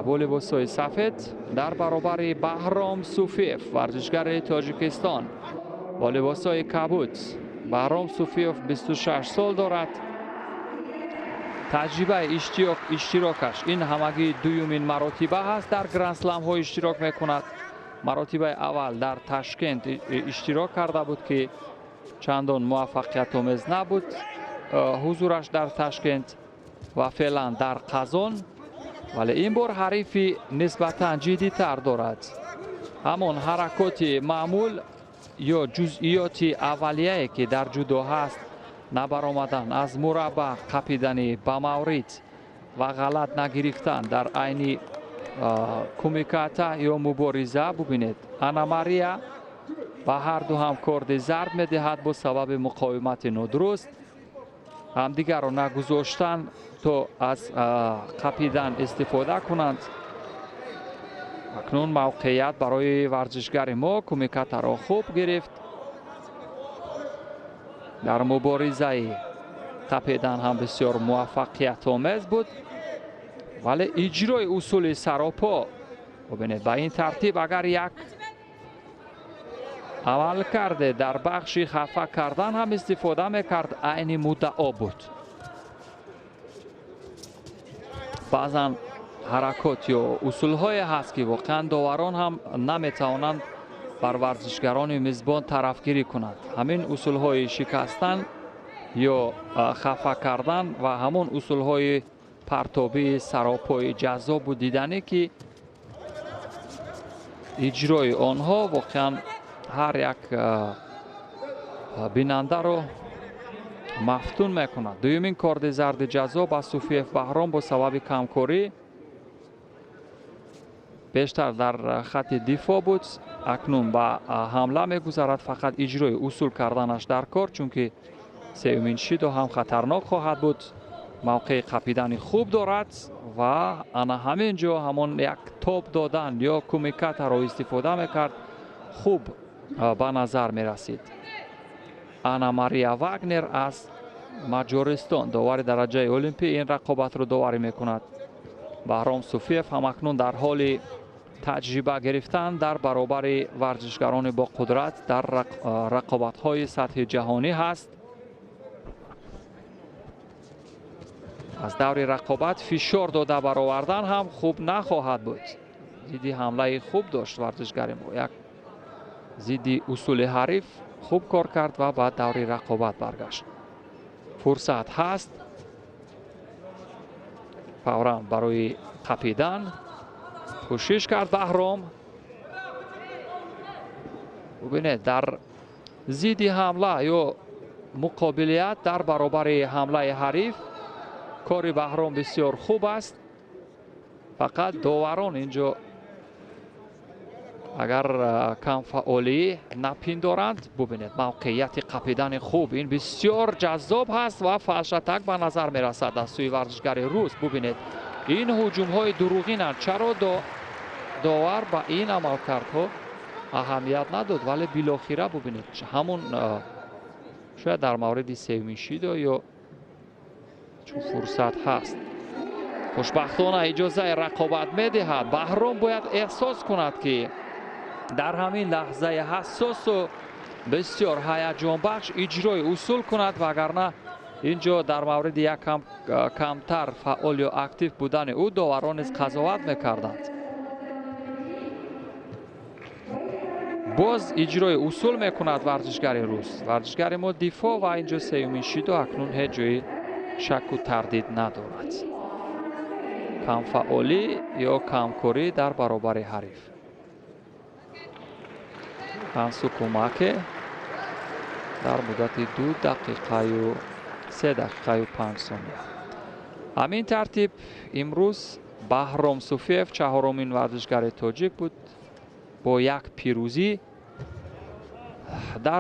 Бо либосҳои сафед дар баробари Баҳром Суфиев, варзишгари Тоҷикистон, бо либосҳои кабуд. Баҳром Суфиев 26 сол дорад. Таҷрибаи иштирокаш ин ҳамагӣ дуюмин маротиба ҳаст, дар грандсламҳо иштирок мекунад. Маротибаи аввал дар Ташкент иштирок карда буд, ки чандон муваффақиятомез набуд ҳузураш дар Ташкент ва феълан дар Қазон, вале ин бор ҳарифи нисбатан ҷиддитар дорад. Ҳамон ҳаракоти маъмул ё ҷузъиёти аввалияе, ки дар ҷудо ҳаст, набаромадан аз мураббаъ, қапидани ба маврид ва ғалат нагирифтан дар айни кумиката ё мубориза. Бубинед, Ана Мария ба ҳарду ҳам корди зард медиҳад бо сабаби муқовимати нодуруст, ҳамдигарро нагузоштан то аз қапидан истифода кунанд. Акнун мавқеият барои варзишгари мо, кумикатаро хуб гирифт, дар муборизаи қапидан ҳам бисёр муваффақиятомез буд, вале иҷрои усули саропо, бубинед, ба ин тартиб агар як амал карде дар бахши хафа кардан ҳам истифода мекард, айни муддао буд. Баъзан ҳаракот ё усулҳое ҳаст, ки воқеан доварон ҳам наметавонанд бар варзишгарони мизбон тарафгирӣ кунанд. Ҳамин усулҳои шикастан ё хафа кардан ва ҳамон усулҳои партобии саропои ҷаззобу диданӣ, ки иҷрои онҳо воқеан ҳар як бинандаро мафтун мекунад. Дуюмин корди зарди ҷаззоб аз Суфиев Баҳром бо сабаби камкорӣ. Бештар дар хатти дифоъ буд, акнун ба ҳамла мегузарад. Фақат иҷрои усул карданаш дар кор, чунки сеюмин шидо ҳам хатарнок хоҳад буд. Мавқеи қапидани хуб дорад ва ана ҳамин ҷо ҳамон як тоб додан ё кумикатаро истифода мекард, хуб ба назар мерасид. Ана Мария Вагнер аз Маҷористон, довари дараҷаи олимпӣ, ин рақобатро доварӣ мекунад. Баҳром Суфиев ҳамакнун дар ҳоли таҷриба гирифтан дар баробари варзишгарони боқудрат дар рақобатҳои сатҳи ҷаҳонӣ ҳаст. Аз даври рақобат фишор дода баровардан ҳам хуб нахоҳад буд. Зидди ҳамлаи хуб дошт варзишгари мо, як зидди усули ҳариф хуб кор кард ва ба даври рақобат баргашт. Фурсат ҳаст фавран барои қапидан, кӯшиш кард Баҳром. Бубинед, дар зидди ҳамла ё муқобилият дар баробари ҳамлаи ҳариф кори Баҳром бисёр хуб аст. Фақат доварон инҷо агар камфаъолӣ напиндоранд. Бубинед, мавқеияти қапидани хуб, ин бисёр ҷаззоб ҳаст ва фалшатак ба назар мерасад аз сӯи варзишгари рус. Бубинед, ин ҳуҷумҳои дурӯғинанд. Чаро довар ба ин амалкардҳо аҳамият надод? Вале билохира, бубинед, ҳамон шояд дар мавриди сеюмин шидо ё чун фурсат ҳаст, хушбахтона иҷозаи рақобат медиҳад. Баҳром бояд эҳсос кунад, ки дар ҳамин лаҳзаи ҳассосу бисёр ҳаяҷонбахш иҷрои усул кунад, вагарна инҷо дар мавриди як камтар фаъол ё актив будани ӯ доварон низ қазоват мекарданд. Боз иҷрои усул мекунад варзишгари рус. Варзишгари мо дифоъ ва инҷо сеюмин шидо акнун ҳеҷ ҷои шакку тардид надорад. Камфаъолӣ ё камкорӣ дар баробари ҳариф. Ансукумаке дар муддати 2 дақиқаю 3 дақиқаю 5 сония. Ҳамин тартиб имрӯз Баҳром Суфиев чаҳорумин варзишгари тоҷик буд бо як пирӯзӣ дар